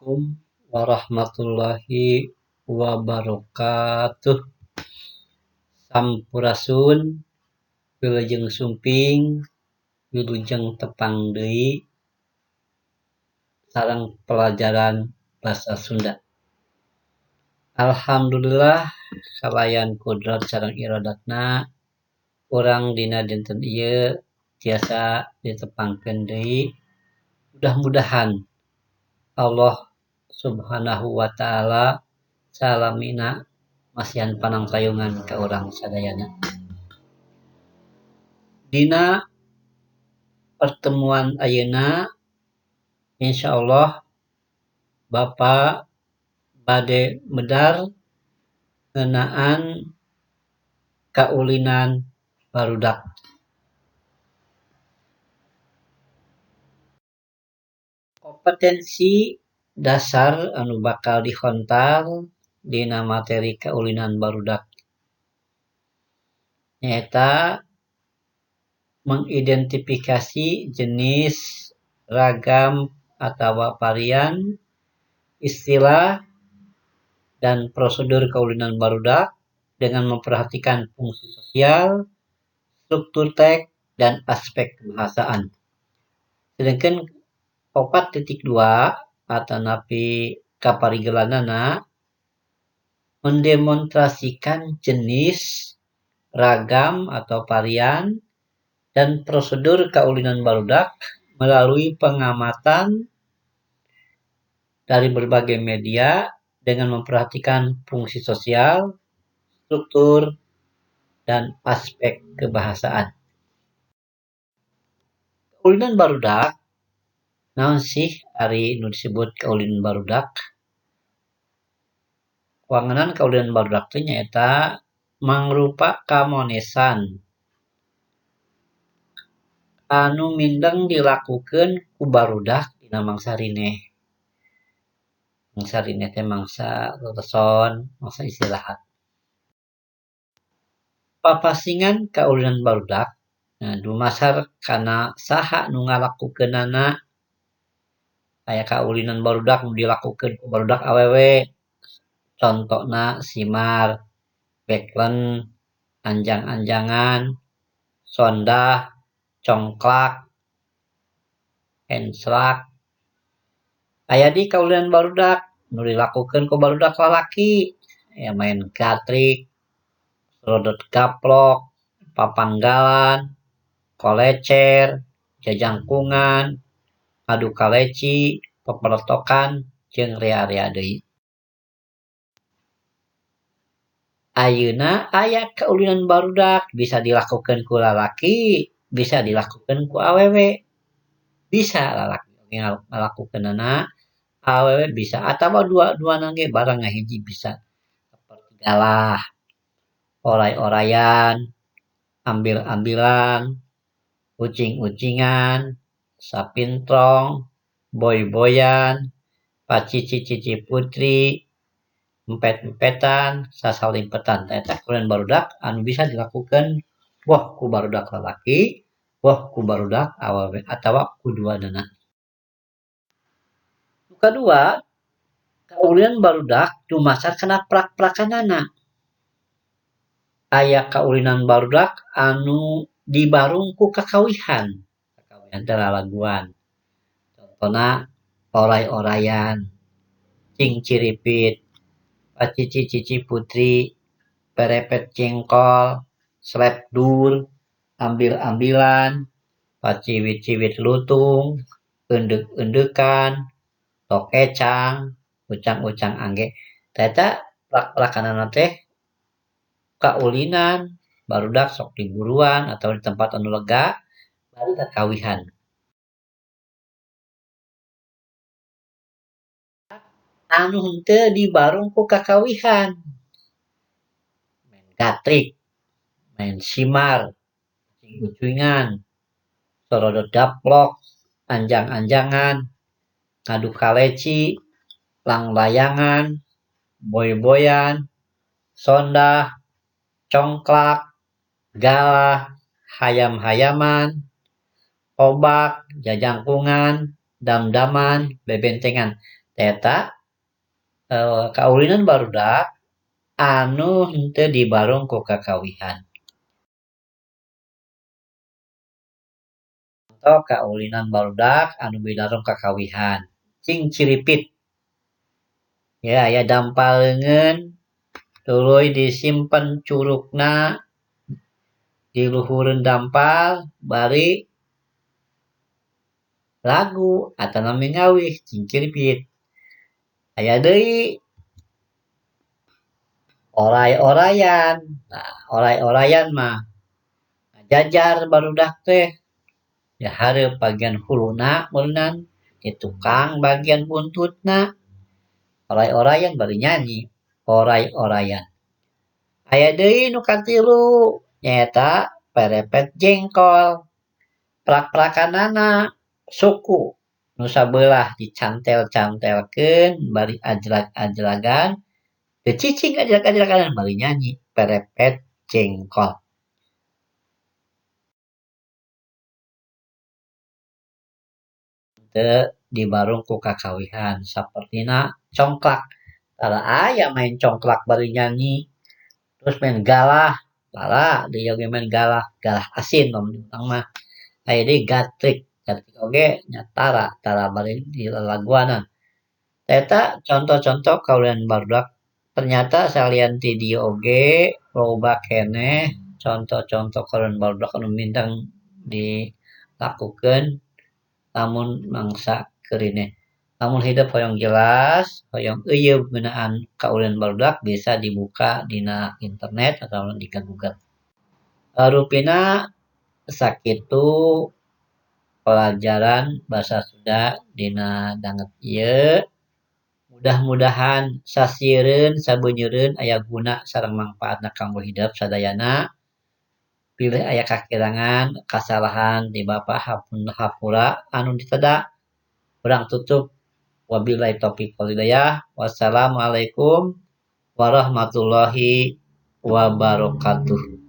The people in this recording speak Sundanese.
Assalamualaikum warahmatullahi wabarakatuh. Sampurasun, wilujeng sumping, wilujeng tepang deui sareng pelajaran basa Sunda. Alhamdulillah kalayan kudrat sareng iradatna urang dina dinten ieu tiasa ditepangkeun deui. Mudah-mudahan Allah Subhanahu wa ta'ala salamina masihan panangtayungan ka urang sadayana. Dina pertemuan ayeuna insyaallah Bapak bade medar ngeunaan kaulinan barudak. Kompetensi dasar anu bakal dihontal dina materi kaulinan barudak nyaeta mengidentifikasi jenis, ragam atawa varian, istilah, dan prosedur kaulinan barudak dengan memperhatikan fungsi sosial, struktur teks, dan aspek kebahasaan. Sedangkan 4.2 atanapi kaparigelanana mendemonstrasikan jenis, ragam atau varian, dan prosedur kaulinan barudak melalui pengamatan dari berbagai media dengan memperhatikan fungsi sosial, struktur, dan aspek kebahasaan. Kaulinan barudak, naon sih ari nu disebut kaulinan barudak? Wangenan kaulinan barudak teh nyaeta mangrupa kamonesan anu mindeng dilakukeun ku barudak dina mangsa rineh. Mangsa rineh teh mangsa leleson, mangsa istirahat. Papasingan kaulinan barudak dumasar kana saha nu ngalakukeunana. Aya kaulinan barudak nu dilakukeun ku barudak awewe, contona simar, beklen, anjang-anjangan, sondah, congklak, enslak. Aya deui kaulinan barudak nu dilakukeun ku barudak lalaki, aya main gatrik, sorodot gaplok, papanggalan, kolecer, jajangkungan, ngadu kaleci, pepeletokan, jeung rea-rea deui. Ayeuna aya kaulinan barudak bisa dilakukeun ku lalaki, bisa dilakukeun ku awewe. Bisa lalaki ngalakukeunana, awewe bisa atawa dua-duana ge bareng ngahiji bisa. Seperti galah, oray-orayan, ambil-ambilan, ucing-ucingan, sapintrong, boy-boyan, pacici-cici putri, empet-empetan, sasalimpetan. Eta kaulinan barudak anu bisa dilakukeun boh ku barudak lalaki, boh ku barudak awewe atawa ku duanana. Nu kadua, kaulinan barudak dumasar kana prak-prakanana. Aya kaulinan barudak anu dibarung ku kakawihan. Kakawihan teh lalaguan. Contona oray-orayan, cingciripit, pacici-cici putri, perepet jengkol, slepdur, ambil-ambilan, paciwit-ciwit lutung, eundek-eundekan, tokecang, ucang-ucang angge. Eta prak-prakanana teh kaulinan barudak sok diburuan atau di tempat anu lega bari kakawihan. Anu henteu dibarung ku kakawihan. Main gatrik, main simar, ucing-ucingan, sorodot gaplok, anjang-anjangan, ngadu kaleci, langlayangan, boy-boyan, sondah, congklak, galah, hayam-hayaman, obak, jajangkungan, dam-daman, bebentengan. Eta kaulinan barudak anu henteu dibarung ku kakawihan. Conto kaulinan barudak anu mibarung kakawihan cingciripit. Ya aya dampal leungeun tuluy disimpen curukna di luhureun dampal bari lagu atanapi ngawih cingciripit. Aya deui oray-orayan. Nah, oray-orayan mah ngajajar barudak teh di hareup bagian huluna meureunan di tukang bagian buntutna. Oray-orayan bari nyanyi oray-orayan. Aya deui nu katilu nyaeta perepet jengkol. Prak-prakanana suku nu sabelah dicantel-cantelkeun bari ajlag-ajlagan teu cicing ajlag-ajlagan bari nyanyi perepet jengkol. Teu dibarung ku kakawihan sapertina congklak. Tara aya main congklak bari nyanyi terus main galah tara deui oge main galah, galah asin lamun urang mah. Aya deui gatrik, gatrik oge nya tara, tara bari dilalaguanan. Eta conto-conto kaulinan barudak ternyata salian ti dieu oge loba keneh conto-conto kaulinan barudak anu mindeng dilakukeun lamun mangsa keurineh. Lamun hidep hoyong jelas, hoyong euyeup ngeunaan kaulinan barudak bisa dibuka dina internet atawa di Google. Rupina sakitu pelajaran basa Sunda dina danget ieu. Mudah-mudahan sasieureun sabeunjeureun aya guna sareng mangpaatna kanggo hidep sadayana. Bilih aya kakirangan, kasalahan di Bapak hampura anu diteda. Urang tutup wabillahi taufiq wal hidayah. Wassalamualaikum warahmatullahi wabarakatuh.